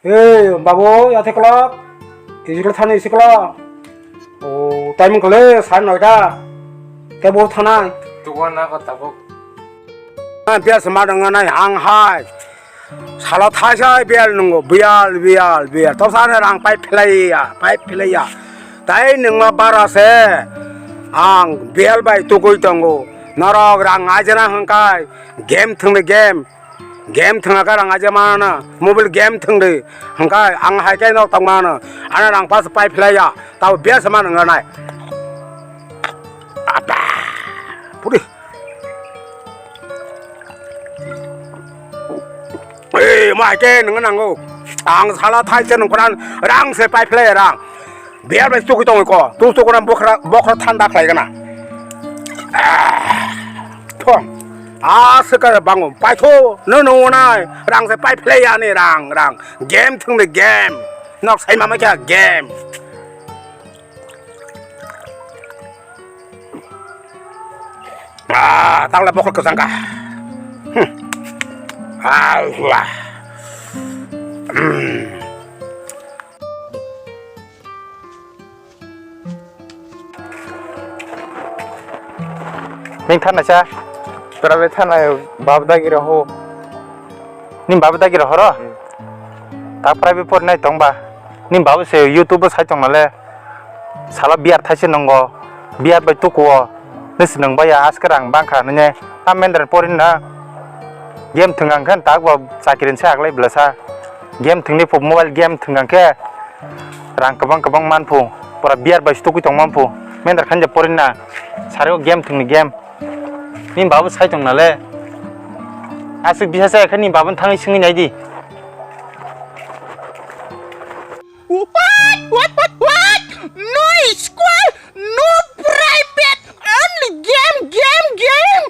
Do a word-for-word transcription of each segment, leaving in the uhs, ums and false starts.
Ei, babu, yate kelak. Isi kelak thani isi kelak. O, timing kele, sare noita. Te bo thanai. Tugo na ko tabuk. Ah, bias ma dang nai ang hai. Salo thaisa bial nungo, bial, bial, bial. To sare rang pai phlaiya, pai phlaiya. Tai nungma bara se. Ang bial bai tukui tongo. Norok rang ajana hangkai. Game thwngni game. Game thwngna khe rang aje mana, mobile game thwngdi. Hwnkhe ang hai khe nok tong mano, ano rang pas pai phlaiya, tabo biyasa mano wngnai. Apa! Puri. Ei, mo hai khe nungno nango. Ang sala thai se nung pran rang se pai phlaiya rang. Biar bai chukui tongwi ko. Tu chukuna bokhra, bokhra thanda khlai gana. Ah, thong. Ah, swkar bango. Paitho, no, no, nai. Rang se pai phlai ya ni rang, rang. Game thung de game. Nok sai mama kya game. Ah, tangla bokhra kwchang ka. Hmm. Ah, wah. Hmm. Ning thana cha? Private thana bab dagi roho. Ning bab dagi roho ro? Hmm. Tak private por nai tong ba. Ning bab se YouTube sai tong nale. Sala biar thaise nongo. Biar bai tukuo. Nis nung baya aske rang bangkha nene. Tam mendra porin na. Game thwng ang khe tak bo chakri se aglai blasa. Game thwngni phu mobile game thwng ang khe. Rang kwbang kwbang man phu, pura beer bai stukui tong man phu. Mendar khanja porin na, sari o game thwngni game. Ni babu sai tong nale. Aswk bisa sai khe ni babu thangwi swngwi nai di. What? What? What? What? No school, no private, only game, game, game.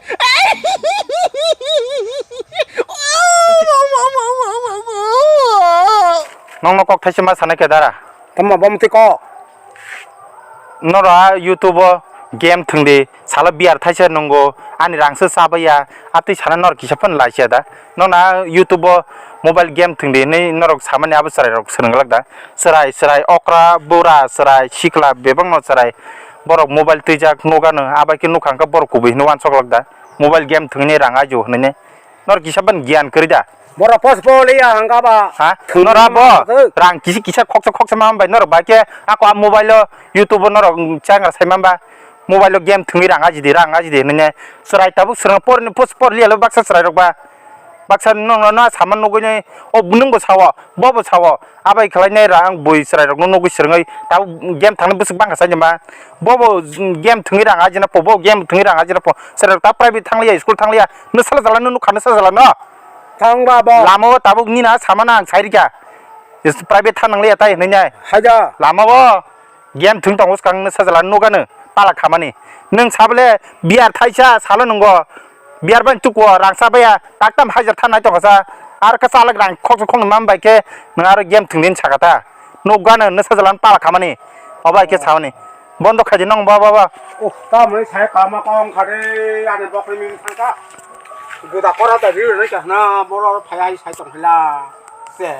Nokno kok thaisa ma sanai khe dara. Tamo bom twi kok. Noro a YouTube o game thwngdi, salo beer thaisa nungo, ani rangse chabaiya, atwi sana nor kisa phano laisiya da. Nokna YouTube o mobile game thwngdi hinwi norok samani abo chwrairok swrwng glak da. Chwrai, chwrai, okra, bura, chwrai, sikla, bebakno chwrai. Borok mobile twijak nukgano, abaikhe nukha hwnkhe borok kubui hinwi uansuk glak da. Mobile game thwngwi rang ajo hinwi. Nor kisa ban giyan kwrwi da. Borok post poli ya hangka ba. Ha? Thwngwi nor abo mano. Rang kisi kisa khoksa khoksa ma bai nor bai khe ako a mobile o YouTube o nor changra sai ma ba. Mobile o game thwngwi rang ajidi rang ajidi hinwi ne. Chwrai tabuk swrang por ni post por liya lo baksa chwrai rok ba. Baksa no no no sama nugwi ne o nwng bo sao bo bo sao. Abai khlainai rang bui chwrairokno nugwi swrwngwi tabuk game thangna bwswk bangkha sainima. Bobo game thwngwi rang ajina po, bo game thwngwi rang ajina po. Chwrairok ta private thangliya, school thangliya. Nwsala jalano nukha, nwsala jalano. Thangba bo. Lamao tabuk nina samana ang sairikha. Private thang nangliya tai hinwi nai. Haja. Lamao game thwng tongo swkang nwsala nukano pala khamani. Nwng sabole biyar thaisa salo nungo. Biyar bai tukuo rang cha baya, taktam hajar tha nai tongkha sa, ar khe chalak rang khoksa khoknwi man bai khe nwng aro game thwngdi sakha ta. Nukgano nwsa jalan pala khamani, obo hai khe samani. Bondo khaidi nong ba ba ba. Oh, tamoni sai kama kong khade, ani bokri min thangka. Goda kora da ri ri kahna, boro phai hai sai tong phila. Se.